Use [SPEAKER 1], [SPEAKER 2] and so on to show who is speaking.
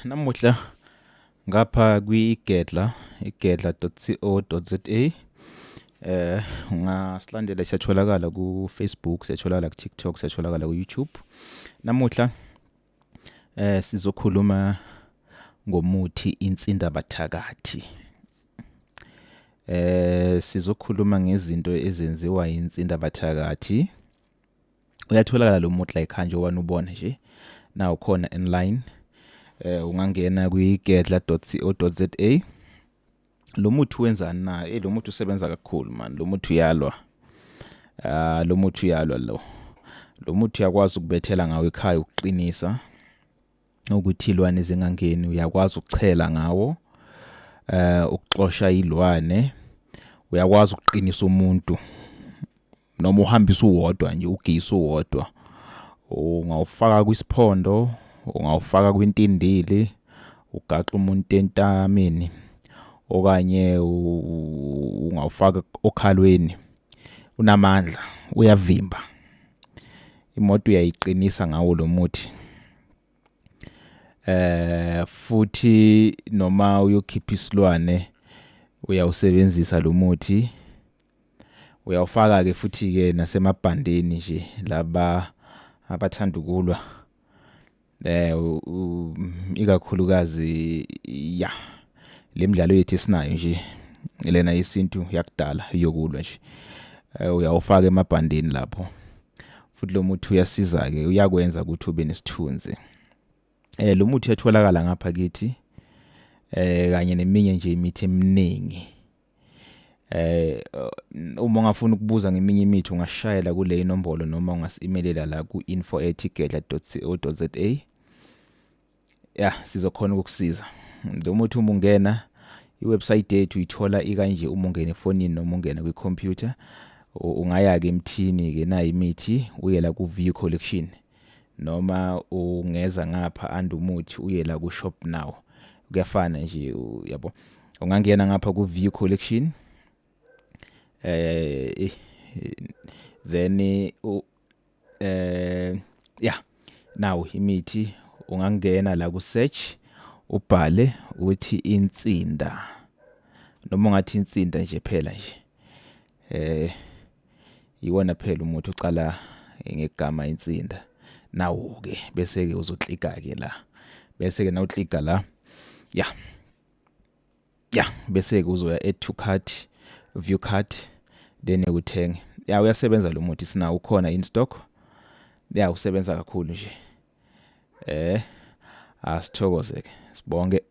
[SPEAKER 1] Namuhla ngapha kwi-Igedla, igedla.co.za. Ungasilandela, siyatholakala ku Facebook, siyatholakala ku TikTok, siyatholakala ku YouTube. Namuhla sizokhuluma ngomuthi insindabathakathi. Sizokhuluma ngezinto ezenziwa insindabathakathi. Uyatholakala lo muthi la ekhaya njengoba ubona nje. Nawu khona online. Ungangena kwi-gedla.co.za. Lo muthi wenzani na? Lo muthi usebenza kakhulu man. Lo muthi uyalwa. Ah, lo muthi uyalwa lo. Lo muthi uyakwazi ukubethela ngawo ekhaya ukuqinisa ukuthi ilwane zingangeni, uyakwazi ukuchela ngawo ukuxosha ilwane, uyakwazi ukuqinisa umuntu noma uhambisa uwodwa nje, ugisa uwodwa. Ungawufaka kwisiphondo, ungawufaka kwintindili, ugaxa umuntu entameni, okanye ungawufaka okhalweni. Unamandla, uyavimba. Imoto uyayiqinisa ngawo lo muthi. Futhi noma uyokhipha isilwane uyawusebenzisa lo muthi. Uyawufaka ke futhi ke nasemabhandeni nje laba abathanda ukulwa. Ikakhulukazi ya le midlalo yethu esinayo nje lena yesintu yakudala yokulwa nje. Uyawufaka emabhandeni lapho. Futhi lo muthi uyasiza ke, uyakwenza ukuthi ube nesithunzi. Lo muthi uyatholakala ngapha kithi kanye neminye nje imithi eminingi. Uma ungafuna ukubuza ngeminye imithi ungashayela kule inombolo noma ungasi-emailela la ku-info@igedla.co.za. Ya, sizokhona ukukusiza. Lo muthi uma ungena iwebsite yethu uyithola ikanje uma ungena efonini noma ungena kwikhompyutha. Ungaya ke emthini ke nayi imithi, uye la ku view collection, noma ungeza ngapha and umuthi uye la ku shop now. Kuyafana nje, yabo. Ungangena ngapha ku view collection, then yeah, now imithi ungangena la ku search, ubhale uthi insinda, noma ungathi insinda nje phela nje. Iwona phela umuthi uqala ngegama insinda. Nawo ke bese ke uzoklika ke la, bese ke nawuklika la, ya ya, bese ke uzoya add to cart, view cart, then uthenge. Ya, uyasebenza lo muthi, sinawo, ukhona in stock. Ya, usebenza kakhulu nje. Asithokoze ke, sibonge.